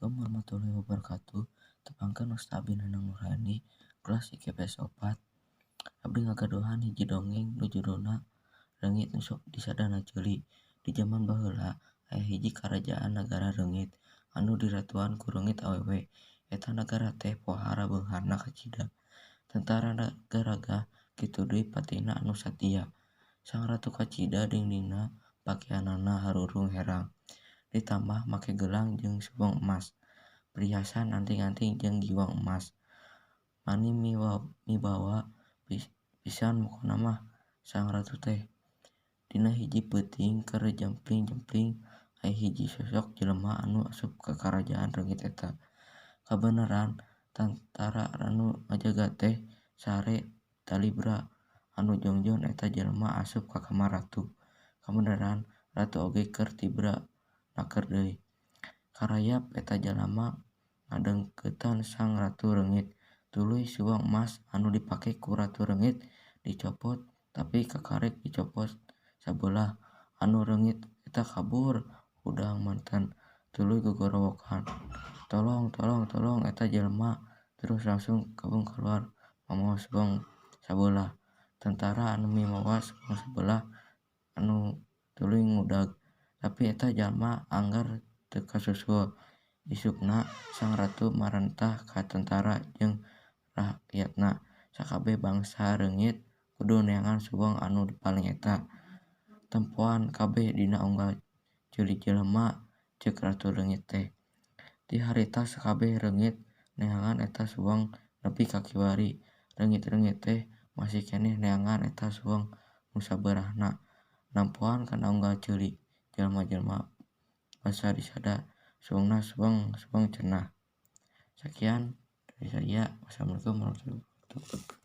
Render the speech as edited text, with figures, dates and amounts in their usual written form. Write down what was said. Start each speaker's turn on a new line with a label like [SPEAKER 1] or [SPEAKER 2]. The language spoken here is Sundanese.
[SPEAKER 1] Assalamualaikum warahmatullahi wabarakatuh. Tepangkeun, wasta abdi Nanang Nurhani, kelas IPS 4. Abdi ngagaduhan hiji dongeng nu judulna Reungit Nu Sok Disadana Ceuli. Di jaman baheula aya hiji karajaan nagara reungit anu diratuan ku reungit awewe. Eta nagara teh pohara beungharna kacida. Tentarana garagah, kitu deui patihna anu satia. Sang ratu kacida dingdingna, pakeanana harurung herang. Ditambah make gelang jeung suweng emas, perhiasan anting-anting jeung giwang emas. Mani mibawa pisan pokona mah sang ratu teh. Dina hiji peuting keur jempling-jempling aya hiji sosok jelema anu asup ka karajaan reungit eta. Kabeneran tantara anu ngajaga teh sare talibra anu jongjon eta jelema asup ka kamar ratu. Kabeneran ratu oge keur tibra naker deui. Karayap eta jalma ngadeuketan sang ratu reungit, tuluy suweng emas anu dipake ku ratu reungit dicopot, tapi kakarek dicopot sabelah, anu reungit eta kabur hudang manten, tuluy gogorowokan, "Tolong, tolong, tolong!" Eta jelema terus langsung kabung kaluar mamawa suweng sabelah. Tentara anu mimawa suweng sabelah anu tuluy ngudag, tapi eta jalma angger teu kasusul. Isukna sang ratu marentah ka tentara jeung rakyatna, sakabeh bangsa reungit kudu neangan suweng anu dipaling eta. "Tempoan kabeh dina unggal ceuli jelema," ceuk ratu reungit teh. Ti harita sakabeh reungit neangan eta suweng nepi ka kiwari. Reungit-reungit teh masih keneh neangan eta suweng nu sabeurahna. "Nempoan kana unggal ceuli jelema-jelema basa disada suwengna, suweng, suweng," cenah. Sakian dari saya. Wassalamualaikum warahmatullahi wabarakatuh.